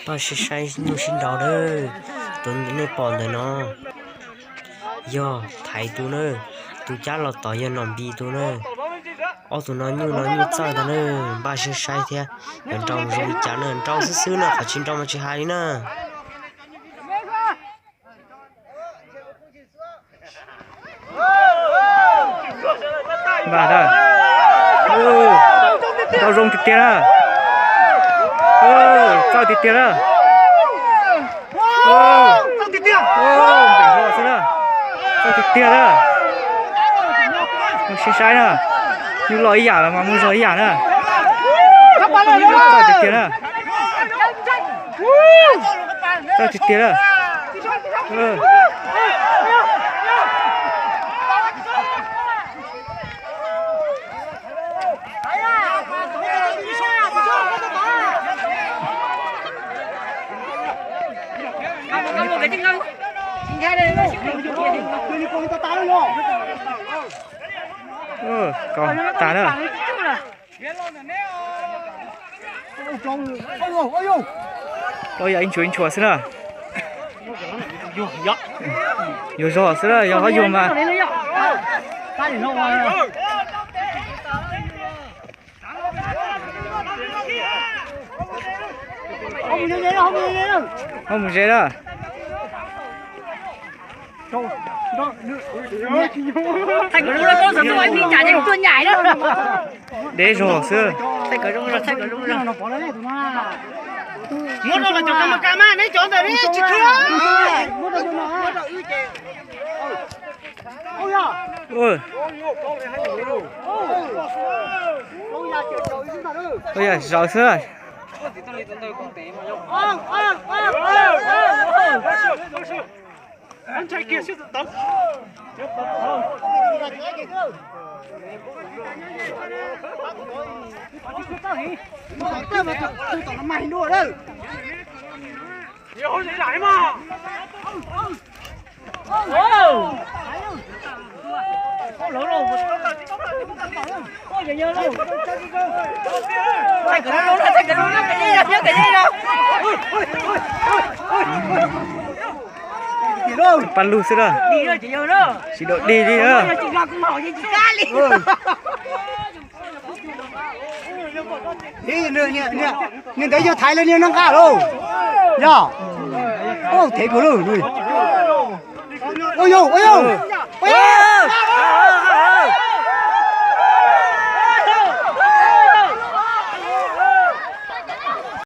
Npaj sib saib nyuj sib nraus na. Tus nej pom ntawm no yog Thaiv tus na, tus cab los tod yog Nom Npis tus na. Ob tug no nyuj no nyuj txawj ntag na, npaj sib saib thiab. Yuav nrau zoo li cas na, nrau xwb xwb na, qhov tsis nrau mas tsis hais li na. Npaj, nrau zoo tiag tiag na. Txawj tiag tiag na. Npeem hlo xwb na. Txawj tiag tiag na. Mus sib saib na. Nyuj loj ib yam los mas mus zog ib yam na. Txawj tiag tiag na. Txawj tiag tiag na. Kos tas na. Plaub yam ib nchuav ib nchuav xwb na. Yuav zog xwb na, yog qhov yuag mas. Ho mus ze na. Deb zog xwb. Ua, yam zaws xwb. Pab lug xwb na. Tsis dau dig li na. Niag ntawd yog Thaiv los niag noj nqaj lauj? Yog. Thev kawg lauj. Ua yog, ua yog.